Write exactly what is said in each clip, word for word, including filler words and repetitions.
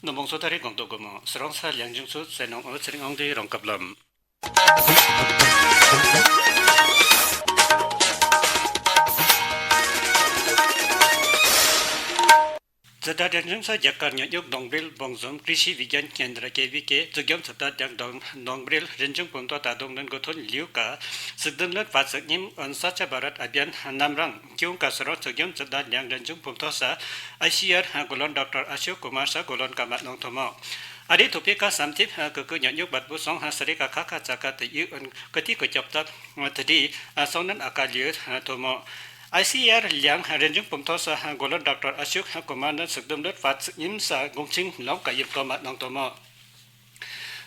ནོ་བོང་སོ་ཏ་རི་གོང་དུ་གོ་མོ་སི་རོང་ས་ལིང་ཇུང་སུ་ཚེ་ནོང་ཨོ་ཚེ་རིང་ཨོང་དི་རོང་ཀབ་ལམ། ཛི་ཏ་རིན་ཇུང་ས་རྒྱ་གར་ཉོ་ཉོག་དོང་བིལ་བོང་ཟོམ་ཀྲི་ཤི་བི་གྱན་ཀེན་དྲ་ཀེ་བི་ཀེ་ཙུག་གྱོམ་ཚད་ད་དང་དོང་བིལ་རིན་ཇུང་བུམ་ཐོ་ད་དོང་ནན་གོ་ཐོན་ལིའུ་ཀ་སིག་དུན་ལོད་པ་ཚིག་ཉིམ་ཨོན་སྭ་ཆ་བྷ་རད་ཨ་བི་ཡན་ནམ་རང་ཀྱུང་ཀ་སི་རོང་ཙུག་གྱོམ་ཚད་ད་དང་རིན་ཇུང་བུམ་ཐོ་ས་ཨའི་སི་ཨར་གོ་ལོན་ཌོག་ཊར་ཨ་ཤོག་ཀུ་མར་ས་གོ་ལོན་ཀ་མད་ནོང་ཐོ་མོ། ཨ་རི་ཐུག་པེ་ཀ་སམ་ཐིབ་ཀུ་ཀུ་ཉོ་ཉོག་བད་བུ་སོང་ཧ་སི་རི་ཀ་ཁ་ཁ་ཚ་ཀ་ཏི་ཡུ་ཨོན་ཀ་ཏི་ཀུ་ཅོབ་ཏབ་ཏི་ཏི་སོང་ནན་ཨ་ཀ་ལིའུ་ཐོ་མོ། ཨའི་སི་ཨར་ལིང་རིན་ཇུང་བུམ་ཐོ་ས་གོ་ལོན་ཌོག་ཊར་ཨ་ཤོག་ཀུ་མར་ནན་སིག་དུམ་ལོད་པ་ཚིག་ཉིམ་ས་གུང་ཆིང་ལོང་ཀ་ཡིབ་ཏོ་མད་ནོང་ཐོ་མོ།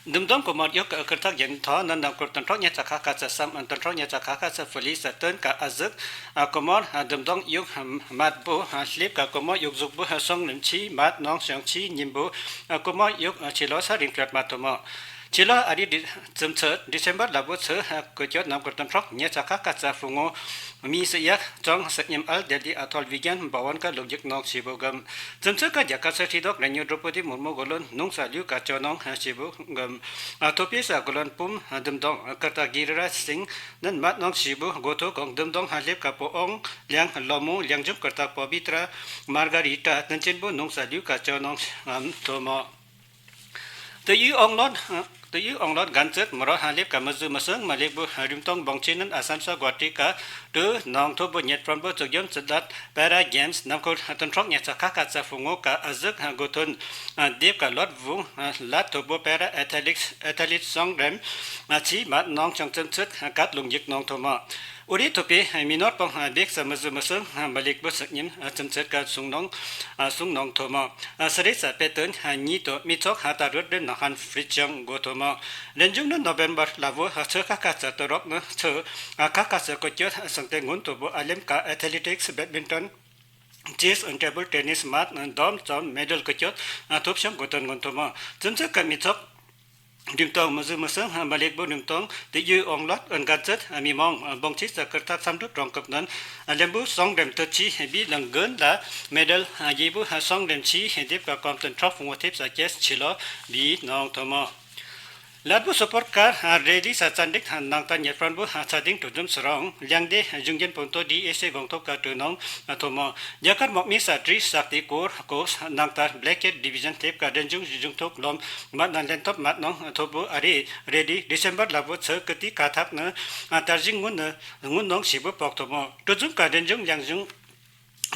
དུམ་དོང་ཀུ་མོར་ཡོག་ཀར་ཐག་ཡན་ཐོ་ནན་ནམ་ཀུར་ཏུན་ཁྲོག་ཉེ་ཚ་ཁ་ཁ་ཚ་སམ་ཨན་ཏུན་ཁྲོག་ཉེ་ཚ་ཁ་ཁ་ཚ་ཕུ་ལི་ས་ཏོན་ཀ་ཨ་ཟུག་ཀུ་མོར་དུམ་དོང་ཡོག་མད་བུ་ལེབ་ཀ་ཀུ་མོ་ཡོག་ཟུག་བུ་སོང་ནིམ་ཆི་མད་ནོང་ཤང་ཆི་ཉིམ་བུ་ཀུ་མོ་ཡོག་ཆི་ལོ་ས་རིང་ཕྲད་མད་ཐོ་མོ། ཆི་ལོ་ཨ་རི་ཙུམ་ཚད་ཌི་སེམ་བར་ལ་བུ་ཚད་ཀུ་ཅོད་ནམ་ཀུར་ཏུན་ཁྲོག་ཉེ་ཚ་ཁ་ཁ་ཚ་ཕུ་ངོ་མི་སི་ཡག་ཙོང་སི་ཉིམ་ཨལ་དེ་ལི་ཨ་ཐོལ་བི་གྱན་བ་ཝན་ཀ་ལུག་ཡིག་ནོང་ཤི་བུ་གམ། ཙུམ་ཚད་ཀ་རྒྱ་གར་ས་ཁྲི་དོག་རེ་ཉུ་ཌྲོ་པོ་དི་མུར་མུ་གོ་ལོན་ནུང་ས་ལིའུ་ཀ་ཅོ་ནོང་ཤི་བུ་གམ། ཐོ་པེ་ས་གོ་ལོན་པུམ་དུམ་དོང་ཀར་ཏ་གིར་ར་སིང་ནན་མད་ནོང་ཤི་བུ་གོ་ཐོ་གོང་དུམ་དོང་ཧ་ལེབ་ཀ་པོ་ཨོང་ལིང་ལོ་མུ་ལིང་ཇུམ་ཀར་ཏ་པོ་བི་ཏྲ་མར་ག་རི་ཏྲ་ཏན་ཅིན་བུ་ནུང་ས་ལིའུ་ཀ་ཅོ་ནོང་ཨམ་ཐོ་མོ། ཏི་ཡུ་ཨོང་ལོན་ཏི་ཡུ་ཨོང་ལོན་གན་ཚད་མོ་རོ་ཧ་ལེབ་ཀ་མི་ཟུ་མི་སང་མ་ལེག་བུ་རིམ་ཏོང་བོང་ཆེ་ནན་ཨ་སམ་ས་གོ་ཏི་ཀ་ཏུ་ནང་ཐོ་བུ་ཉེ་ཕྲོན་བུ་ཙུག་ཡོན་ཚད་ལད་པེ་ར་གེམས་ནམ་ཁོར་ཏུན་ཁྲོག་ཉེ་ཚ་ཁ་ཁ་ཚ་ཕུ་ངོ་ཀ་ཨ་ཟུག་གོ་ཐོན་ཨ་དེབ་ཀ་ལོད་བུང་ལད་ཐོ་བུ་པེ་ར་ཨེ་ཐེ་ལིགས་ཨེ་ཐེ་ལིགས་སོང་རེམ་ཨ་ཆི་མད་ནོང་ཅང་ཙུམ་ཚད་ཀ་ལུང་ཡིག་ནོང་ཐོ་མོ། ཨུ་རི་ཐུ་པེ་མི་ནོར་པོང་བེག་ས་མི་ཟུ་མི་སང་མ་ལེག་བུ་སང་ཉིན་ཙུམ་ཚད་ཀ་སུང་ནོང་སུང་ནོང་ཐོ་མོ། སི་རེ་ས་པེ་ཏོན་ཉི་ཏོ་མི་ཚོགས་ཧ་ཏ་རུད་དེ་ནང་ཧན་ཕྲི་ཅང་གོ་ཐོ་མོ། རེན་ཇུང་ནི་ནོ་བེམ་བར་ལ་བུ་ཚོ་ཁ་ཁ་ཚ་ཏོ་རོག་ནི་ཚོ་ཁ་ཁ་ཚ་ཀོ་ཅོ་སང་ཏེ་ངུན་ཐོ་བུ་ཨ་ལེམ་ཀ་ཨེ་ཐེ་ལི་ཊིགས་བེད་མིན་ཊོན་ཅེས་ཨན་ཊེ་བལ་ཊེ་ནིས་མད་དོམ་ཙོམ་མེ་ཌལ་ཀོ་ཅོ་ཐོབ་ཤང་གོ་ཐོན་ངུན་ཐོ་མོ། ཙུམ་ཚད་ཀ་མི་ཚོགས་རིམ་ཏོང་མི་ཟུ་མི་སང་མ་ལེག་བུ་རིམ་ཏོང་ཏི་ཡུ་ཨོང་ལོད་ཨན་གན་ཚད་མི་མོང་བོང་ཆི་ས་ཀར་ཐག་སམ་དུ་ཀྲོང་ཀབ་ནན་ལེམ་བུ་སོང་རེམ་ཏི་ཆི་བི་ལང་གོན་ལ་མེ་ཌལ་ཡེ་བུ་སོང་རེམ་ཆི་དེབ་ཀ་ཀོང་ཏན་ཁྲོག་ཕུང་བོ་ཐེབས་ས་ཅེས་ཆི་ལོ་བི་ནོང་ཐོ་མོ། ལད་བུ་སུ་པར་ཀར་རེ་ལི་ས་ཙན་དིག་ནང་ཏ་ཉེ་ཕྲོན་བུ་ཚ་དིང་ཀྲུ་ཛུམ་སི་རོང་ལིང་དེ་ཇུང་གྱན་པོན་ཏོ་ཌི་ཨེ་སི་གོང་ཐོག་ཀ་ཏུ་ནོང་ཐོ་མོ། རྒྱ་གར་མོག་མི་ས་ཏྲི་སག་ཏི་ཀོར་ཀོས་ནང་ཏ་བླེག་ཀེད་ཌི་བི་ཞན་ཐེབ་ཀ་རེན་ཇུང་ཞུ་ཇུང་ཐོག་ལོམ་མད་ན་ལེན་ཐོབ་མད་ནོང་ཐོ་བུ་ཨ་རེ་རེ་ལི་ཌི་སེམ་བར་ལ་བུ་ཚོ་ཀི་ཏི་ཀ་ཐག་ནི་ཏར་ཇིང་ངུན་ནི་ངུན་ནོང་ཤི་བུ་པོག་ཐོ་མོ། ཀྲུ་ཛུམ་ཀ་རེན་ཇུང་ལིང་ཇུང་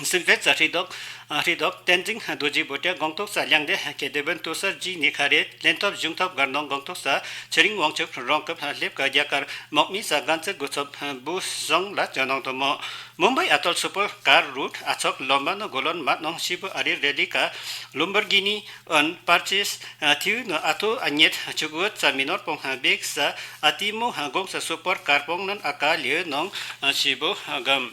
སིན་ཕེད་ས་ཧྲི་དོག་ཧྲི་དོག་ཏན་ཛིང་རྡོ་རྗེ་བུ་ཏྲེ་གོང་ཐོག་ས་ལིང་དེ་ཀེ་དེ་བན་ཏུ་ས་ཇི་ནི་ཁ་རེ་ལེན་ཐོབ་ཞུང་ཐོབ་གར་ནོང་གོང་ཐོག་ས་ཚེ་རིང་ཝང་ཆོབ་རོང་ཀབ་ལེབ་ཀ་རྒྱ་གར་མོག་མི་ས་གན་ཚད་གུ་ཚོབ་བུ་སོང་ལ་ཅོ་ནོང་ཐོ་མོ། མུམ་བའི་ཨ་ཏོལ་སུ་པར་ཀར་རུད་ཨ་ཚོགས་ལོམ་མ་ནོ་གོ་ལོན་མད་ནོང་ཤི་བུ་ཨ་རེ་རེ་ལི་ཀ་ལུམ་བར་གི་ནི་ཨོན་པར་ཅེས་ཐིའུ་ནོ་ཨ་ཐོ་ཨ་ཉེད་ཆུ་གུ་ཚ་མི་ནོར་པོང་བེག་ས་ཨ་ཏི་མོ་གོང་ས་སུ་པར་ཀར་པོང་ནན་ཨ་ཀ་ལེ་ནོང་ཤི་བུ་གམ།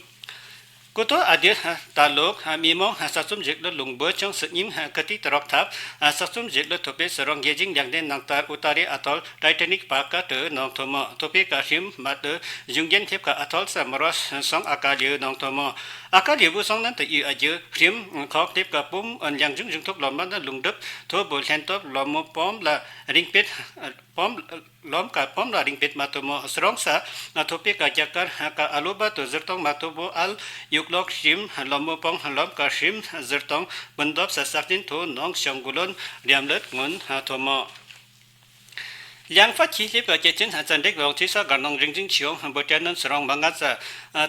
ཀུ་ཏོ་ཨ་དེ་ཏ་ལོག་མི་མོང་ས་ཙུམ་ཞིག་ལ་ལུང་བོ་ཅང་སི་ཉིམ་ཀ་ཏི་ཏ་རོག་ཐབ་ས་ཙུམ་ཞིག་ལ་ཐོ་པེ་སི་རོང་གེ་ཇིང་ལིང་དེ་ནང་ཏར་ཨུ་ཏ་རེ་ཨ་ཐོལ་ཊའི་ཊ་ནིག་པ་ཀ་ཏུ་ནོང་ཐོ་མོ། ཐོ་པེ་ཀ་ཧྲིམ་མད་ཏུ་ཞུང་གྱན་ཐེབ་ཀ་ཨ་ཐོལ་ས་མོ་རོ་སོང་ཨ་ཀ་ལེ་ནོང་ཐོ་མོ། ཨ་ཀ་ལེ་བུ་སོང་ནན་ཏུ་ཡུ་ཨ་ཇུ་ཧྲིམ་ཁོག་ཐེབ་ཀ་པུམ་ཨོན་ལིང་ཇུང་ཞུང་ཐོག་ལོམ་མ་ན་ལུང་གྲུབ་ཐོ་བུ་ལྷན་ཐོབ་ལོ་མོ་པོམ་ལ་རིང་པེད་པོམ་ལོམ་ཀ་པོམ་ལ་རིང་པེད་མ་ཐོ་མོ། སི་རོང་ས་ཐོ་པེ་ཀ་རྒྱ་གར་ཀ་ཨ་ལོ་བ་ཏོ་ཟིར་ཏོང་མ་ཐོ་བོ་ཨལ་ཡུག་ལོག་ཧྲིམ་ལོ་མོ་པོང་ལོམ་ཀ་ཧྲིམ་ཟིར་ཏོང་བུན་དོབ་ས་སག་ཅིན་ཐོ་ནོང་ཤང་གུ་ལོན་རིམ་ལོད་ངུན་ཐོ་མོ། ལིང་ཧྥ་ཁྱི་ལེབ་ཀ་ཀེ་ཅིན་ཧ་ཙན་དྲེག་ལོང་ཅི་ས་གར་ནང་རིང་ཅིང་ཆིའོ་བོ་ཏྲེ་ནན་སི་རོང་མ་ང་ས་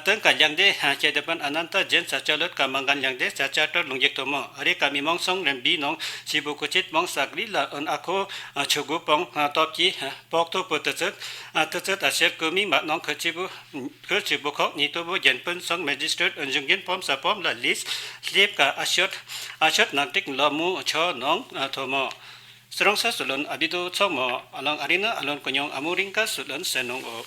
ཏན་ཀ་ལིང་དེ་ཁྱེ་དེ་པན་ཨ་ནན་ཏ་ཇེན་ས་ཅ་ལོད་ཀ་མ་ངན་ལིང་དེ་ས་ཅ་ཏར་ལུང་ཡིག་ཐོ་མོ། ཨ་རེ་ཀ་མི་མོང་སོང་རེམ་བི་ནོང་ཤི་བུ་ཀུ་ཅིད་མོང་ས་གྲི་ལ་ཨོན་ཨ་ཁོ་ཆུ་གུ་པོང་ཐོབ་ཀྱི་པོག་ཐོ་པོ་ཏི་ཚད་ཏི་ཚད་ཨ་ཤེར་ཀུ་མི་མ་ནོང་ཁ་ཅི་བུ་ཁ་ཅི་བུ་ཁོག་ནི་ཐོ་བུ་རྒྱན་པན་སོང་མེ་ཇི་སི་ཊྲེཊ་ཨོན་ཞུང་གྱན་པོམ་ས་པོམ་ལ་ལིས་ལེབ་ཀ་ཨ་ཤོད་ཨ་ཤོད་ནང་ཏིག་ལོ་མུ་ཆོ་ནོང་ཐོ་མོ། སི་རོང་ས་སུ་ལོན་ཨ་བི་དོ་ཚོགས་མོ། ཨ་ལོང་ཨ་རི་ན་ཨ་ལོན་ཀུ་ཉོང་ཨ་མུ་རིང་ཀ་སུ་ལོན་སེ་ནོང་ཨོ།